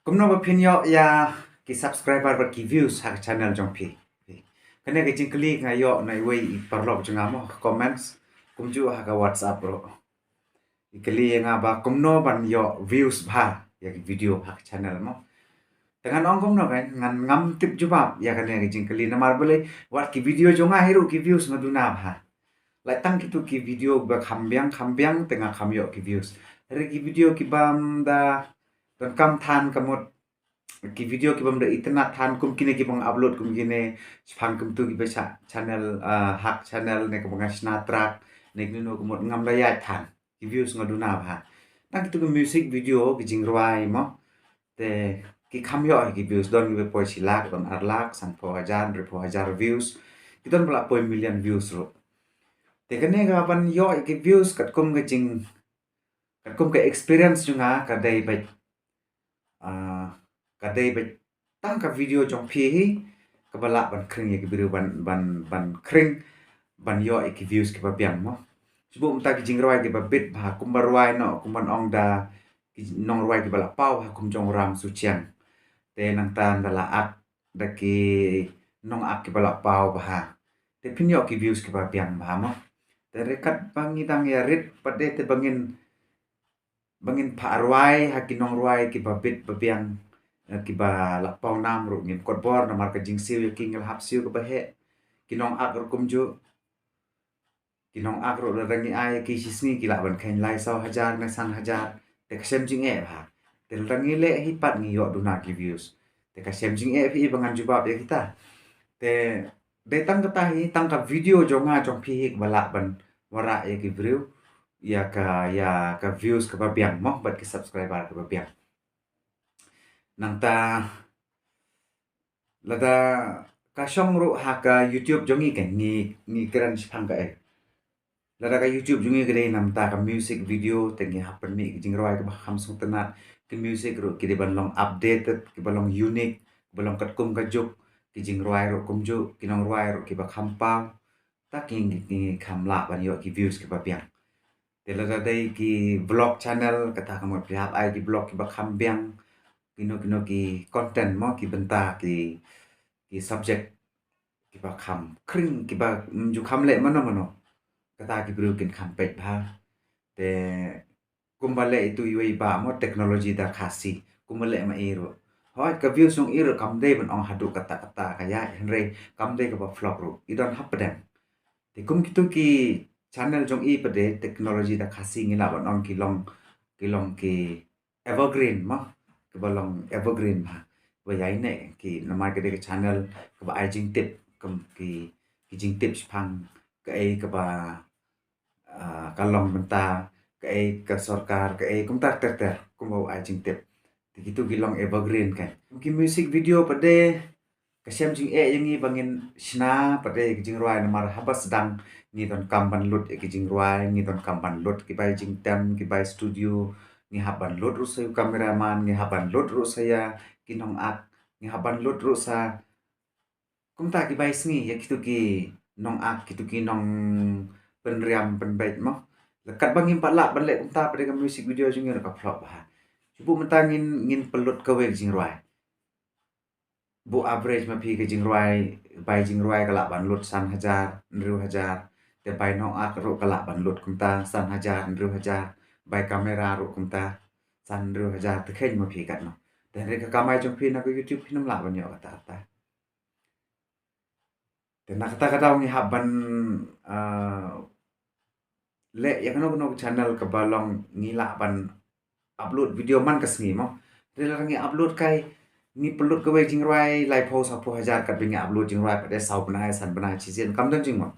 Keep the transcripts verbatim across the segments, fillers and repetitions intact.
Kumno ba phin ïoh ïa ki subscriber bad ki views ha ka channel jong phi? Kane ka jingkylli nga ïoh na iwei i paralok jong nga mo ha ka comments, kumjuh ha ka WhatsApp ruh. I kylli ïa nga ba kumno ban ïoh views bha ïa ki video ha ka channel mo. Te ngan ong kumno kan, ngan ngam tip jubab ïa kane ka jingkylli namar balei wat ki video jong nga hi ruh ki views nga duna bha. Lait tang kitu ki video ba kham biang kham biang te nga kham ïoh ki views. Hynrei ki video ki bam da donkam than ka mut, ki video ki bam da itynnad than kum kine ki ba nga upload kum kine, shaphang kumtu ki ba sha channel, ah, hack channel ne ki ba nga shna track ne kino kino ka mut ngam da ïaid than. Ki views nga duna bha. Tang kitu ki music video ki jingrwai mo. Te ki kham ïoh ki views, don ki ba poi shi lak, don ar lak, sanphew hajar, hynriewphew hajar views. Ki don ba la poi million views ruh. Te kane ka ban ïoh ki views katkum ka jing, katkum ka experience jong nga ka dei ba, ah, ka dei ba tang ka video jong phi hi kaba lah ban khring ïa ki briew, ban, ban, ban khring ban ïoh ïa ki views kiba biang mo. Shu buh mynta ki jingrwai kiba bit bha, kumba rwai noh, kumban ong da ki nongrwai kiba la paw ha kum jong Ram Suchiang. Te nangta da la ak da ki nongak kiba la paw bha. Te phin ïoh ki views kiba biang bha mo. Te hynrei katba ngi dang ïa rit pat de te ba ngin, ba ngin phah rwai ha ki nongrwai kiba bit ba biang, eh, kiba la paw nam ruh ngim kot bor namar ka jingsiew ïa ki ngi la hap siew kaba heh. Ki nongak ruh kumjuh. Ki nongak ruh lada ngi ai ki shi sngi ki lah ban kheiñ lai saw hajar ne san hajar. Te ka shem jingeh bha. Te lada ngi leh hi pat ngi ïoh duna ki views. Te ka shem jingeh phi ba ngan jubab ïa kita. Te dei tang kata hi, tang ka video jong nga jong phi hi kaba lah ban wanrah ïa ki briew ïa ka, ïa ka views kaba biang mo bad ki subscriber kaba biang. Nangta lada ka shong ruh ha ka YouTube jong ngi kan ngi, ngi kren shaphang kaei. Lada ka YouTube jong ngi ka dei namar ka music video te ngi hap pynmih ki jingrwai kiba kham sngewtynnat. Ki music ruh ki dei ban long updated, kiba long unique, kiba long katkum ka juk. Ki jingrwai ruh kumjuh, ki nongrwai ruh kiba kham paw. Ta ki, ki, ki kham lah ban ïoh ki views kiba biang. Te lada dei ki vlog channel, kata ka mut phi hap ai ki vlog kiba kham biang, kino kino ki content mo, ki bynta, ki, ki subject kiba kham khring, kiba, mm, ju kham leh mano mano. Kata ki briew kin kham peit bha. Te kumba leh itu iwei i bah mo, Technology da Khasi. Kumba leh ma i ruh. Hooid ka views jong i ruh kam dei ban ong haduh katta katta ka ïaid, hynrei kam dei kaba flop ruh. I don hapdeng. Te kum kitu ki channel jong i pat de, Technology da Khasi, ngi lah ban ong ki long, ki long ki evergreen mo. Kiba long evergreen bha. Ba ïaineh ki namar ka dei ka channel kaba ai jingtip, kum ki, ki jingtip shaphang kaei kaba, ah, ka long mynta, kaei ka sorkar, kaei kumta ter ter, kumba u ai jingtip. Te kitu ki long evergreen kan. Ki music video pat de ka shem jingeh ïa ngi ba ngin shna pat de ki jingrwai namar haba sdang ngi donkam ban lut ïa ki jingrwai, ngi donkam ban lut ki bai jingtem, ki bai studio, ngi hap ban lut ruh sa ïa u cameraman, ngi hap ban lut ruh sa ïa ki nongak, ngi hap ban lut ruh sa kumta ki bai sngi ïa kitu ki nongak, kitu ki nongpynriam pynbeit mo. Lada katba ngim pat lah ban leh kumta pat de ka music video jong ngi ruh ka flop bha. Shu buh mynta ngin, ngin pynlut kawei ka jingrwai. Buh average ma phi ka jingrwai, bai jingrwai ka lah ban lut san hajar, hynriew hajar. Te bai nongak ruh ka lah ban lut kumta san hajar, hynriew hajar. Bai camera ruh kumta san, hynriew hajar. Te kheiñ ma phi katno. Te hynrei ka kamai jong phi na ka YouTube phin ym lah ban ïoh kata kata. Te na kata ka daw ngi hap ban, ah, leh ïa kano kano ka channel kaba long ngi lah ban upload video man ka sngi mo. Te lada ngi upload kai, ngi pynlut kawei jingrwai laiphew sawphew hajar, katba ngi upload jingrwai pat de saw bnai, san bnai, shisien kam don jingmut.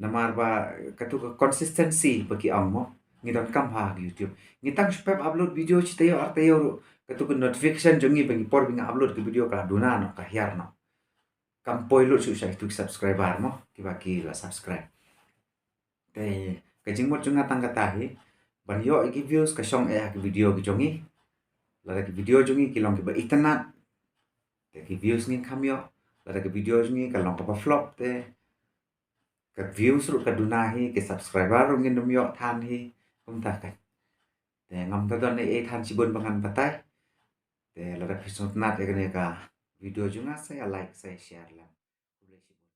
Namar ba katu ka consistency ba ki ong mo, ngi donkam ha YouTube. Ngi tang shu pep upload video shi taïew ar taïew ruh, katu ka notification jong ngi ba ngi por ba ngi upload ka video ka la duna noh, ka hiar noh. Kam poi lut shuh sha kitu ki subscriber mo, kiba ki la subscribe. Te ka jingmut jong nga tang kata hi, ban ïoh ïa ki views ka shong eh ha ki video ki jong ngi. Lada ki video jong ngi ki long kiba itynnad, te ki views ngin kham ïoh. Lada ki video jong ngi ka long kaba flop te ka views ruh ka duna hi, ki subscriber ruh ngin ym ïoh than hi, kumta kan. Te ngam da don ei ei than shibun ba ngan batai. Te Lada phi sngewtynnat ïa kane ka video jong nga, sa ïa like, sa ïa share lang. Khublei shibun.